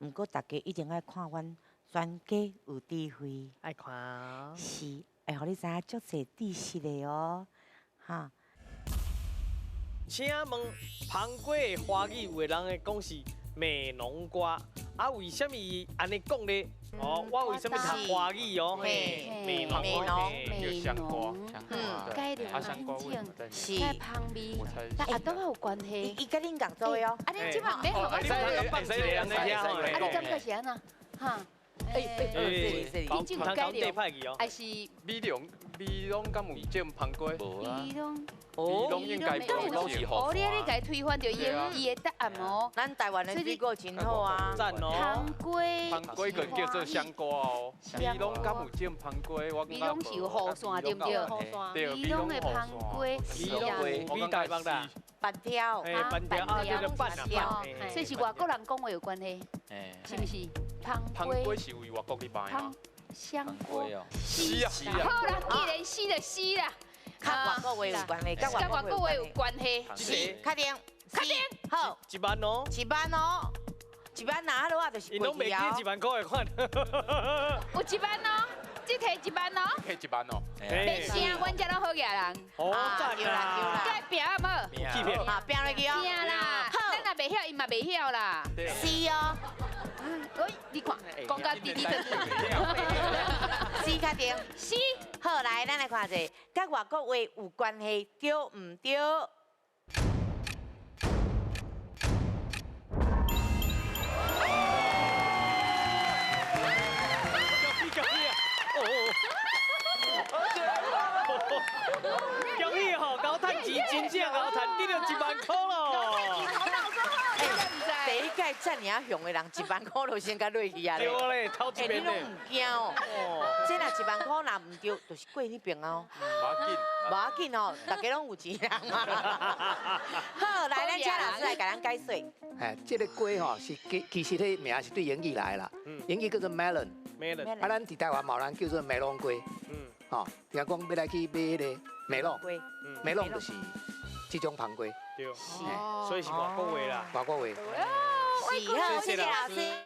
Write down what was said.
毋過大家一定愛看阮專家有智慧，愛看，是會予你知影足濟知識的哦，哈。請問芳瓜的華語有的人會講是美濃瓜，啊，為啥物按呢講咧？哦，我為啥物讀華語哦？嘿，美濃，叫香瓜，改啊，香瓜是芳味，但阿都有關係。伊佮恁仝做的哦。啊，恁這擺免予我會使會使，啊，你感覺是按怎？哈？哎哎，品種改良，還是美濃？美濃敢有種芳瓜？無啊。美濃。美濃應該無是哦，你按呢共推翻著伊的答案哦。咱台灣的水果真好啊。讚哦。芳瓜。芳瓜閣叫做香瓜哦。美濃敢有種芳瓜？我美濃是有雨傘對毋對？美濃的芳瓜。美濃比台北啦。板條。板條啊，叫做板條。所以是外國人講話有關係，是毋是？芳瓜是為外國去賣嗎？香瓜哦。是啊。好啦，既然是就是啦。佮外國話有關係，佮外國話有關係。是，確定，確定，好，一萬哦，一萬哦，一萬拿落啊，就是伊攏袂記一萬塊的款。有一萬哦，這提一萬哦，提一萬哦，袂聲，阮遮攏好額人。好讚啦，該拼好無？拼，好拼落去哦。拼啦，咱若袂曉，伊嘛袂曉啦。是哦。喂，你看，講甲滴滴的。是確定。是。好，來，咱來看者，佮外國話有關係，對毋對？恭喜恭喜啊！哦哦，恭喜吼，𠢕趁錢，真正𠢕趁，得著一萬塊咯！第一屆遮爾仔雄的人，一萬塊就先共落去啊！對咧，頭一遍你攏毋驚哦？這若一萬塊若毋著，就是過彼爿哦。無要緊，無要緊哦，大家攏有錢人嘛。好，來，咱請老師來共咱解說。哎，這個瓜吼是其實彼名是對英語來啦，英語叫做 melon。melon。啊，咱佇台灣嘛有人叫做梅龍瓜。吼，聽講欲來去買彼个梅龍，梅龍就是這種芳瓜。對，所以是外國話啦。外國話。是，好，謝謝老師。